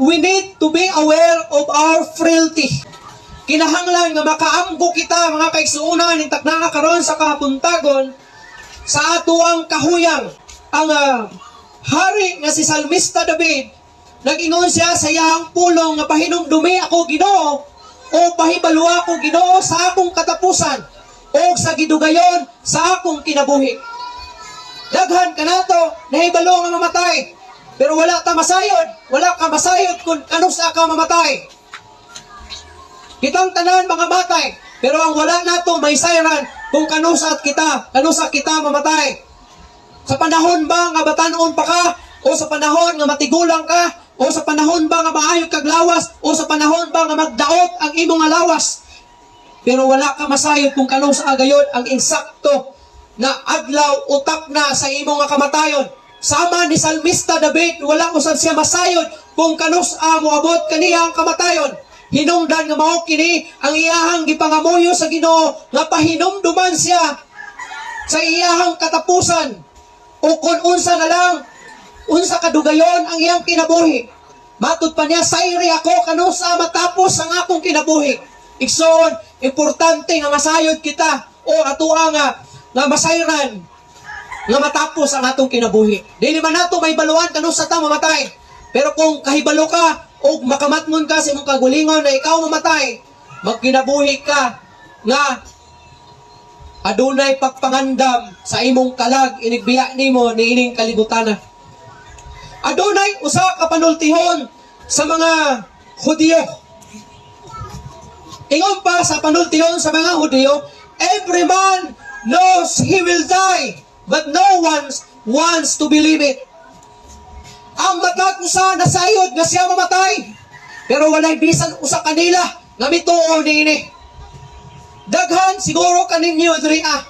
We need to be aware of our frailty. Kinahanglan nga makaamgo kita, mga kaigsuonan, ning takna karon sa kabuntagon, sa atoang kahuyang. Ang hari nga si Salmista David, nag-ingon siya sa iyang pulong nga "Pahinumdumi ako, Ginoo, o pahibalua ako, Ginoo, sa akong katapusan o sa gidugayon sa akong kinabuhi." Daghan kanato nahibalo nga mamatay. Pero wala ta masayod, wala ka masayod kung kanusa ka mamatay. Kitang tanan mga matay, pero ang wala nato may sayran kung kanusa at kita, kanusa kita mamatay. Sa panahon ba nga batanon pa ka, o sa panahon nga matigulang ka, o sa panahon ba nga maayo kag lawas, o sa panahon ba nga magdaot ang imong nga lawas? Pero wala ka masayod kung kanusa gayon ang insakto na adlaw o takna sa imong nga kamatayon. Sama ni Salmista David, wala usab siya masayod kung kanus-a moabot kaniya ang kamatayon. Hinungdan nga mao kini ang iyahang gipangamuyo sa Ginoo nga pahinumduman siya sa iyahang katapusan o kung unsa na lang, unsa kadugayon ang iyang kinabuhi. Matud pa niya, "Sayri ako kanusa matapos ang akong kinabuhi." Igsoon, importante nga masayod kita o atoa nga masayran nga matapos ang atong kinabuhi. Dili man nato mahibaluan kanusa ta mamatay. Pero kung kahibalo ka o makamatngon ka sa imong kaugalingon na ikaw mamatay, magkinabuhi ka nga adunay pagpangandam sa imong kalag inigbiya nimo niining kalibutana. Adunay usa ka panultihon sa mga Hudiyo. Ingon pa sa panultihon sa mga Hudiyo, "Every man knows he will die, but no one wants to believe it." Ang matag usa nasayod nga siya mamatay. Pero walay bisan usa kanila nga mituo niini. Daghan siguro kaninyo diri nga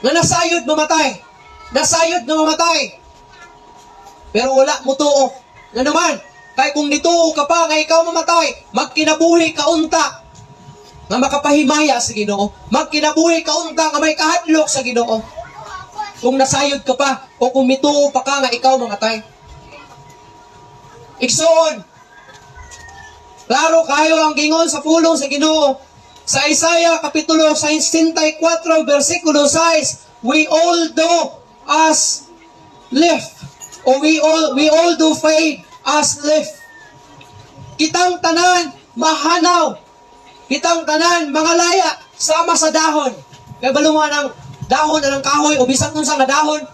nasayod mamatay. Nasayod nga mamatay. Pero wala mo tuo. Nga naman, kay kung nituo ka pa nga ikaw mamatay, magkinabuhi ka unta nga makapahimaya sa Ginoo. Magkinabuhi ka unta nga may kahadlok sa Ginoo. Kung nasayod ka pa o kung mituo pa ka nga ikaw mamatay. Igsoon, klaro kayo ang gingon sa pulong sa Ginoo. Sa Isaiah Kapitulo 64 versikulo 6, "We all do as leaf o we all do fade as leaf." Kitang tanan mahanaw. Kitang tanan mga laya sama sa dahon. Kay balungan ang dahon ng kahoy o bisan unsa nga dahon,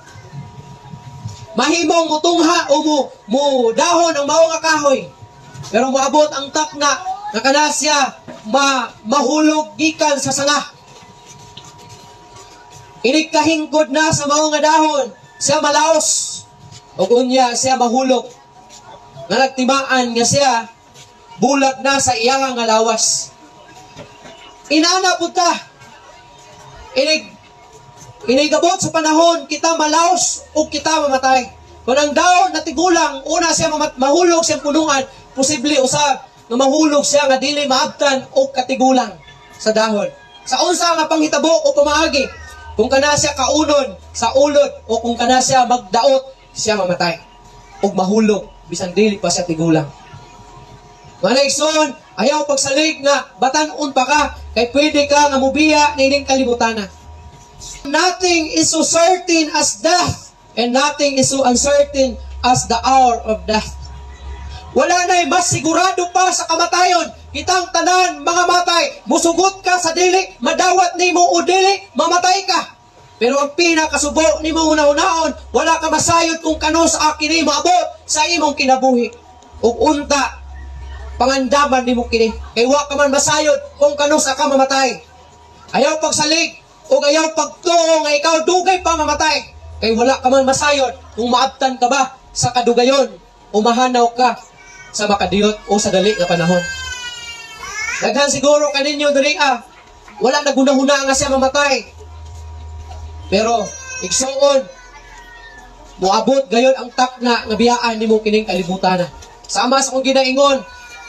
mahimong mutungha o mo dahon ang mao nga kahoy. Pero moabot ang takna nga kana siya mahulog gikan sa sanga. Inig kahingkod na sa mao nga dahon, siya malaos. Ug unya siya mahulog. Nga nagtimaan nga siya bulag na sa iyang nga lawas. Inana pud ta. Inig abot sa panahon kita malaos o kita mamatay. Kung ang dahon natigulang, una siya mahulog siyang punuan, posible usab nga mahulog siya nga dili maabtan og katigulang sa dahon. Sa unsa nga panghitabo o pamaagi, kung kana siya kaunon sa ulod o kung kana siya magdaot, siya mamatay ug mahulog bisan dili pa siya tigulang. Mga igsoon, ayaw pagsalig nga batan-on pa ka kay pwede ka nga mubiya niining kalibutana. Nothing is so certain as death and nothing is so uncertain as the hour of death. Wala na'y mas sigurado pa sa kamatayon. Kitang tanan, mga matay, musugot ka sa dili, madawat nimo o dili, mamatay ka. Pero ang pinakasubo nimo una-unaon, wala ka masayod kung kanusa kini maabot sa imong kinabuhi. Ug unta, pangandaman nimo kini. Kay wa ka man masayod kung kanusa ka mamatay. Ayaw pagsalig ug ayaw pagtuo nga ikaw dugay pa mamatay. Kay wala ka man masayod kung maabtan ka ba sa kadugayon o mahanaw ka sa makadiyot o sa dali nga panahon. Daghan siguro kaninyo diri wala nagunahuna nga siya mamatay. Pero igsuon, moabot gayon ang takna nga biyaan nimo kining kalibutan. Sama sa akong ginaingon,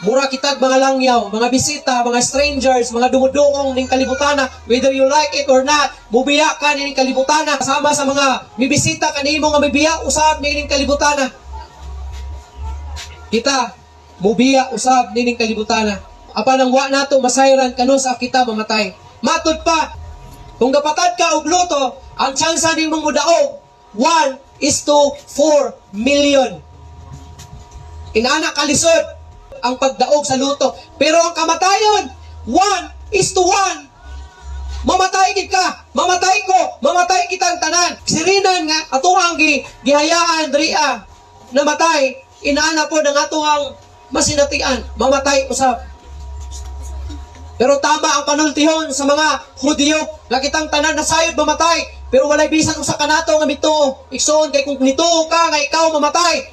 mura kitag mga langyaw, mga bisita, mga strangers, mga dumuduong ning kalibutana, whether you like it or not, mubiya ka ning kalibutana. Sama sa mga mibisita kanimo nga mibiya usab niining kalibutana. Kita, Mubiya usab nining kalibutana. Apan ang wa nato masayran kanus-a kita mamatay. Matud pa, kung gapatad ka og lotto, ang tsansa nimong mudaog 1 is to 4 million. Inana kalisod ang pagdaog sa lotto. Pero ang kamatayon, 1 is to 1. Mamatay gid ka, mamatay ko, mamatay kitang tanan. Sirinan nga ato ang gihayaan diriya namatay, inaana po ng ato ang masinatian, mamatay usab. Pero tama ang panultihon sa mga Hudyo nga kitang tanan na sayod mamatay, pero walay bisan usa kanato nga mituo. Igsoon, kay kung nituo ka nga ikaw mamatay,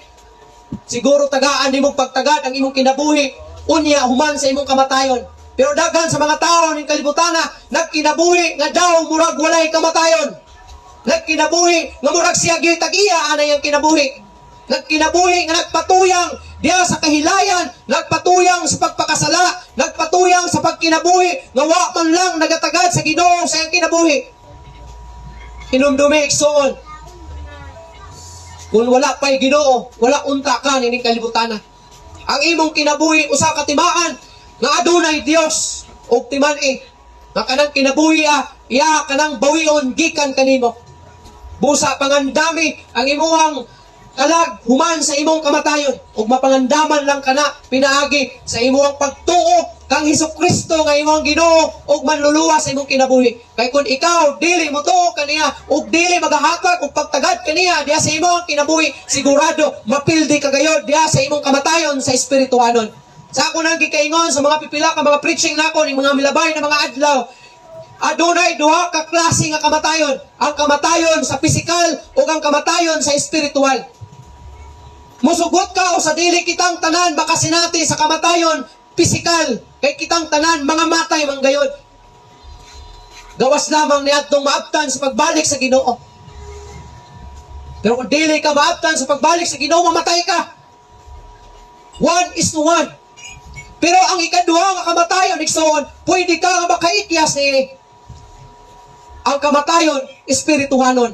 siguro tagaan nimong pagtagad ang imong kinabuhi unya human sa imong kamatayon. Pero daghan sa mga tao ning kalibutana nagkinabuhi nga daw murag walay kamatayon. Nagkinabuhi nga murag siya gyud tag-iya anay ang kinabuhi. Nagkinabuhi nga nagpatuyang diha sa kahilayan, nagpatuyang sa pagpakasala, nagpatuyang sa pagkinabuhi nga wa man lang nagatagad sa Ginoo sa iyang kinabuhi. Hinumdumi, igsoon, kung wala pa'y Ginoo, wala unta ka nining kalibutana. Ang imong kinabuhi usa ka timaan nga adunay Dios ug timan-i nga kanang kinabuhi iya kanang bawion gikan kanimo. Busa pangandami ang imuhang kalag human sa imong kamatayon ug mapangandaman lang kana pinaagi sa imong pagtuo kang Hesus Kristo nga imong Ginoo ug manluluwas sa imong kinabuhi. Kay kung ikaw dili mo tuo kaniya ug dili magahatag og pagtagad kaniya diha sa imong kinabuhi, sigurado mapildi ka gayod diha sa imong kamatayon sa espirituhanon. Sa ako nang gikaingon sa mga pipila ka mga preaching nako ning mga milabay na mga adlaw, adunay duha ka klase nga kamatayon: ang kamatayon sa pisikal ug ang kamatayon sa espiritual. Musugot ka o sa dili, kitang tanan makasinati sa kamatayon pisikal kay kitang tanan mga matay man gayod. Gawas lamang niadtong maabtan sa pagbalik sa Ginoo. Pero kung dili ka maabtan sa pagbalik sa Ginoo, mamatay ka. 1 is to 1. Pero ang ikaduha nga kamatayon, igsoon, pwede ka nga makaikyas ni ang kamatayon espirituhanon.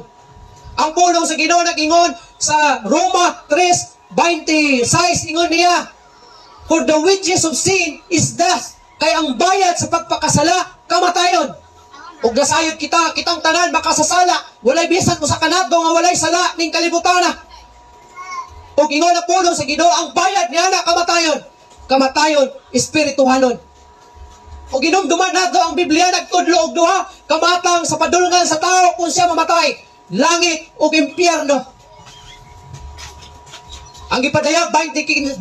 Ang pulong sa Ginoo nag-ingon sa Roma 3:26, ingon niya, "For the wages of sin is death." Kay ang bayad sa pagpakasala, kamatayon. Ug nasayod kita, kitang tanan makasasala, walay bisan usa kanato nga walay sala ning kalibutana. Ug ingon ang pulong sa Ginoo, ang bayad niya na kamatayon. Kamatayon espirituhanon. O ginumduman nato ang Biblia nagtudlo og duha kamatang sa padulngan sa tao kung siya mamatay: langit ug impyerno. Ang gipadayag 20:15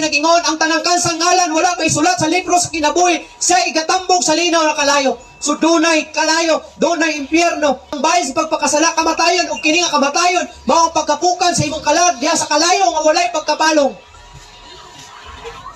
nag-ingon, ang tanang kansang ngalan wala may sulat sa libro sa kinabuhi, siya igatambog sa linaw na kalayo. So dunay kalayo, dunay impyerno. Ang bayad sa pagpakasala, kamatayon, ug kini nga kamatayon mao ang pagkapukan sa imong kalag diha sa kalayo nga walay pagkapalong.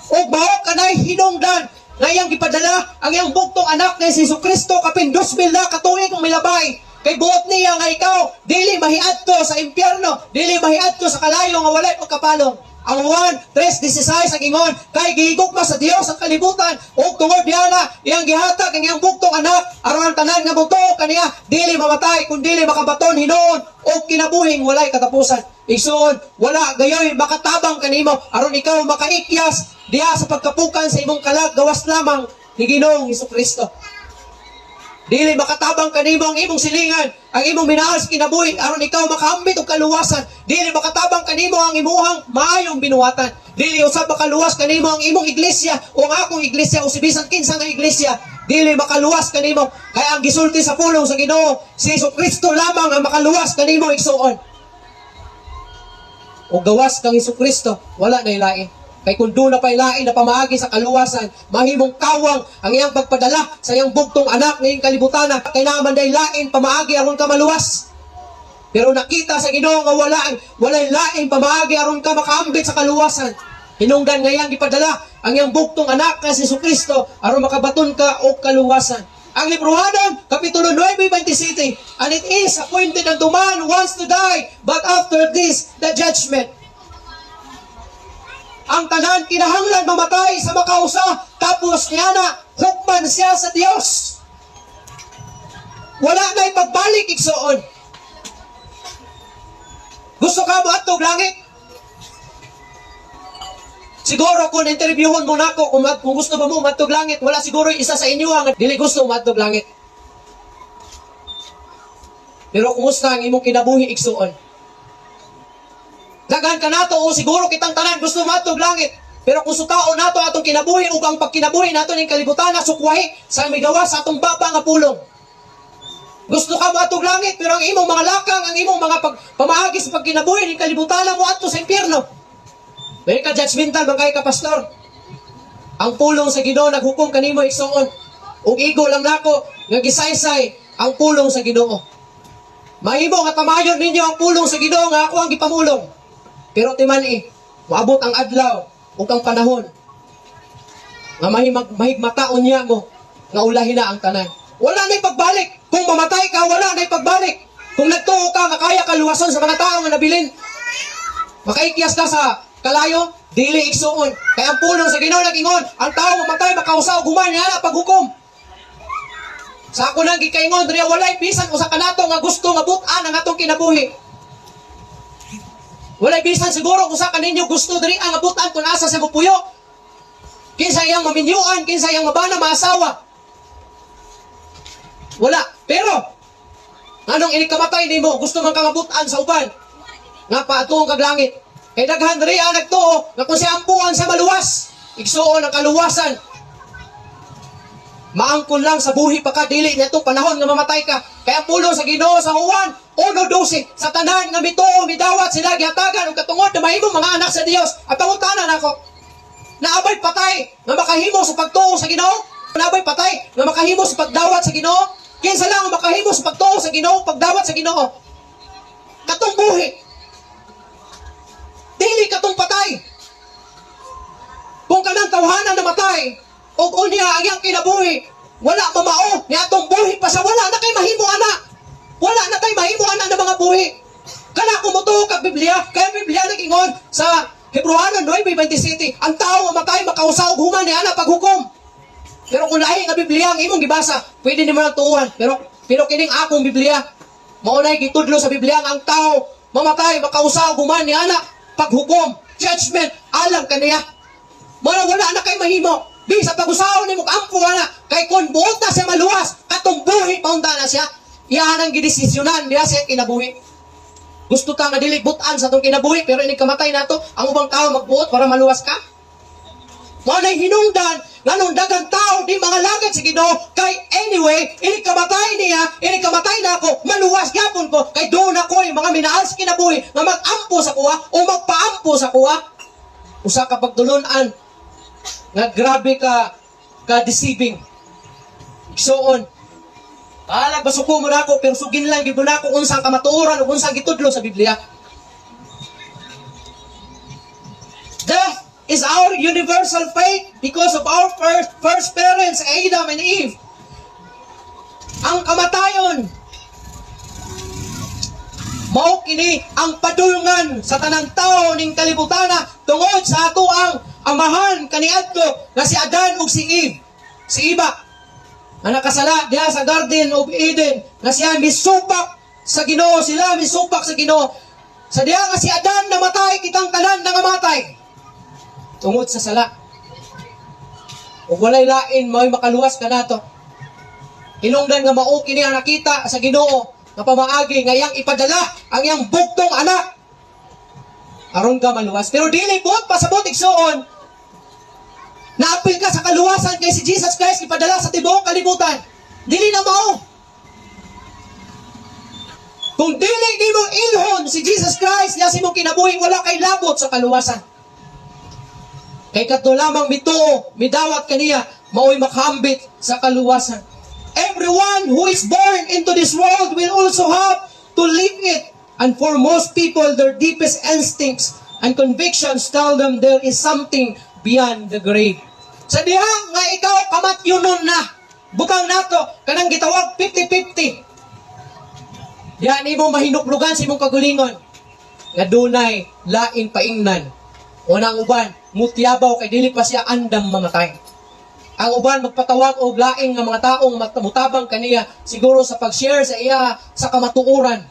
Ug mao kanay hinungdan nga iyang gipadala ang iyang bugtong anak nga si Kristo kapin 2000 na katuig ang milabay. Kay buot niya nga ikaw dili mahiadto sa impyerno, dili mahiadto sa kalayo nga walay pagkapalong. Ang Juan 3:16 ang ingon, kay gihigugma sa Dios ang kalibutan ug tungod diana iyang gihatag ang iyang bugtong anak aron ang tanan nga motuo kaniya dili mamatay kun dili makabaton hinuon og kinabuhing walay katapusan. Igsoon, wala gayoy makatabang kanimo aron ikaw makaikyas diha sa pagkapukan sa imong kalag gawas lamang ni Ginoong Kristo. Dili makatabang kanimo ang imong silingan, ang imong minahal sa kinabuhi aron ikaw makaambit og kaluwasan. Dili makatabang kanimo ang imuhang maayong binuhatan. Dili usab makaluwas kanimo ang imong iglesia o ang akong iglesia o si bisan kinsa nga iglesia. Dili makaluwas kanimo kay ang gisulti sa pulong sa Ginoo, si Hesus Kristo lamang ang makaluwas kanimo, igsuon. O gawas kang Hesus Kristo, wala na ilain. Kay kung duna pa'y lain na pamaagi sa kaluwasan, mahimong kawang ang iyang pagpadala sa iyang bugtong anak ngayong kalibutana. Kay naa man day lain pamaagi aron ka maluwas. Pero nakita sa Ginoo nga walay lain pamaagi aron ka makaambit sa kaluwasan. Hinungdan nga iyang gipadala ang iyang bugtong anak nga si Kristo aron makabaton ka og kaluwasan. Ang Hebreohanon, Kapitulo 9:27, "And it is appointed unto man once to die, but after this, the judgment." Ang tanan kinahanglan mamatay sa makausa, tapos niya na hukman siya sa Dios. Wala na ipagbalik, igsoon. Gusto ka mo atog langit? Siguro kung interviewon mo nako kung gusto ba mo madtog langit, wala siguro isa sa inyo ang dili gusto madtog langit. Pero kumusta ang imong kinabuhi, igsuon? Daghan ka nato o siguro kitang tanan gusto madtog langit. Pero kung sukao nato atong kinabuhi ug ang pagkinabuhi nato ning kalibutan na sukwahi sa migawas sa atong baba nga pulong. Gusto ka moadtog langit, pero ang imong mga lakang, ang imong mga pamaagi sa pagkinabuhi ning kalibutan mo adto sa impyerno. May ka judgmental man kay ka, pastor. Ang pulong sa Ginoo naghukom kanimo, igsuon. Ug igo lang nako nga gisaysay ang pulong sa Ginoo. Mahimo nga tamayon ninyo ang pulong sa Ginoo nga ako ang gipamulong. Pero timan-i, moabot ang adlaw ug ang panahon nga mahigmataon niya mo nga ulahin na ang tanan. Wala na'y pagbalik. Kung mamatay ka, wala na'y pagbalik. Kung nagtuo ka nga kaya ka luwason sa mga tao nga nabilin, makaikyas ka sa kalayo, dili, igsuon. Kaya ang pulong sa Ginoo nag-ingon, ang tao mamatay makausa og human nga paghukom. Sa ako nang gikaingon, diriya walay bisan usa kanato nga gusto nga but-an ang atong kinabuhi. Walay bisan siguro usa kaninyo gusto diri ang but-an kung asa sa mupuyo. Kinsa iyang maminyuan, kinsa iyang mabana, maasawa. Wala. Pero, anong inikamatay nimo, gusto man ka nga but-an sa uban, nga paatuong kag langit. Kay daghan diri ang nagtuo nga kung siya ampuan sa maluwas, igsuon ang kaluwasan. Maangkon lang sa buhi pa ka, dili nitong panahon nga mamatay ka. Kaya ang pulong sa Ginoo sa Juan 1:12, sa tanan nga mituo, midawat sila, gihatagan og katungod na mahimong mga anak sa Dios. At pangutana nako, naabay patay nga makahimo sa pagtuo sa Ginoo? Naabay patay nga makahimo sa pagdawat sa Ginoo? Kinsa lang ang makahimo sa pagtuo sa Ginoo, pagdawat sa Ginoo? Katong buhi. Dili katong patay. Kung kanang tawhana namatay, ug unya ang iyang kinabuhi, wala mamao ni atong buhi pa sa, wala na kay mahimo ana. Wala na kay mahimo ana ng mga buhi. Kana kung motuo kag Biblia, kaya ang Biblia nag-ingon sa Hebreano 9:27, ang tao mamatay makausa og human ni ana paghukom. Pero kung lahi nga Biblia ang imong gibasa, pwede nimo lang tuuhan. Pero pero kining akong Biblia, mao nay gitudlo sa Biblia nga ang tao mamatay makausa og human ni ana paghukom, judgment alang kaniya. Mao wala na kay mahimo. Di sa pag-usahon nimo ampo ana kay kung buot na siya maluwas, katong buhi paunta na siya. Iyahan ang gidesisyonan diha sa kinabuhi. Gusto ka nga dili but-an sa atong kinabuhi, pero inig kamatay nato, ang ubang tao magbuot para maluwas ka. Mao nay hinungdan nganong daghang tao di mga lagad sa Ginoo, kay anyway inig kamatay niya, inig kamatay na ako, maluwas gyapon ko kay doon ako'y mga minaal sa kinabuhi nga mag-ampo sa kuha o magpaampo sa kuha. Usa ka pagtulun-an nga grabe ka ka deceiving. Igsuon, bahalag masuko mo na ako, pero sugin lang gyud na ako unsang kamatuoran ug unsang gitudlo sa Biblia. Death is our universal fate because of our first parents, Adam and Eve. Ang kamatayon, mao kini ang padulngan sa tanang tao ning kalibutana tungod sa ato ang amahan kaniadto nga si Adan ug si Eve. Si Iba nga nakasala diha sa Garden of Eden nga siya misupak sa Ginoo, sila misupak sa Ginoo. Sa diha nga si Adan namatay, kitang tanan nangamatay tungod sa sala. Ug walay lain mao'y makaluwas kanato. Hinungdan nga mao kini ang nakita sa Ginoo nga pamaagi nga iyang ipadala ang iyang bugtong anak aron ka maluwas. Pero dili buot pasabot, igsuon. Naapil ka sa kaluwasan kay si Jesus Christ ipadala sa tibuok kalibutan. Dili na mao. Kung dili nimo ilhon si Jesus Christ niya sa imong kinabuhi, wala kay labot sa kaluwasan. Kay kadto lamang mituo, midawat kaniya, mao'y makahambit sa kaluwasan. Everyone who is born into this world will also have to leave it. And for most people, their deepest instincts and convictions tell them there is something beyond the grave. Sa diha nga ikaw kamatyunon na, bukang nato, kanang gitawag 50-50. Diha nimo mahinuklugan sa imong kagulingon nga dunay laing paingnan. Una, ang uban, mutiyabaw kay dili pa siya andam mamatay. Ang uban magpatawag og laing nga mga taong mutabang kaniya siguro sa pag-share sa iya sa kamatuoran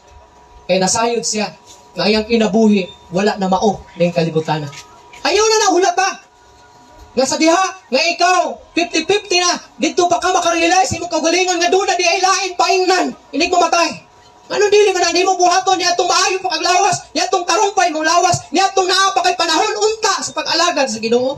kay nasayod siya nga iyang kinabuhi wala na mao ning kalibutan. Ayaw na na hulata. Nga sa diha, nga ikaw, 50-50 na, dito pa ka makarealize imong kaugalingon nga duna di ay lain paingnan, inig mamatay. Ano dili man na nimo buhaton niadtong maayo pa kag lawas, niadtong tarong pa imong lawas, niadtong naa pa kay panahon unta sa pag-alagad sa Ginoo?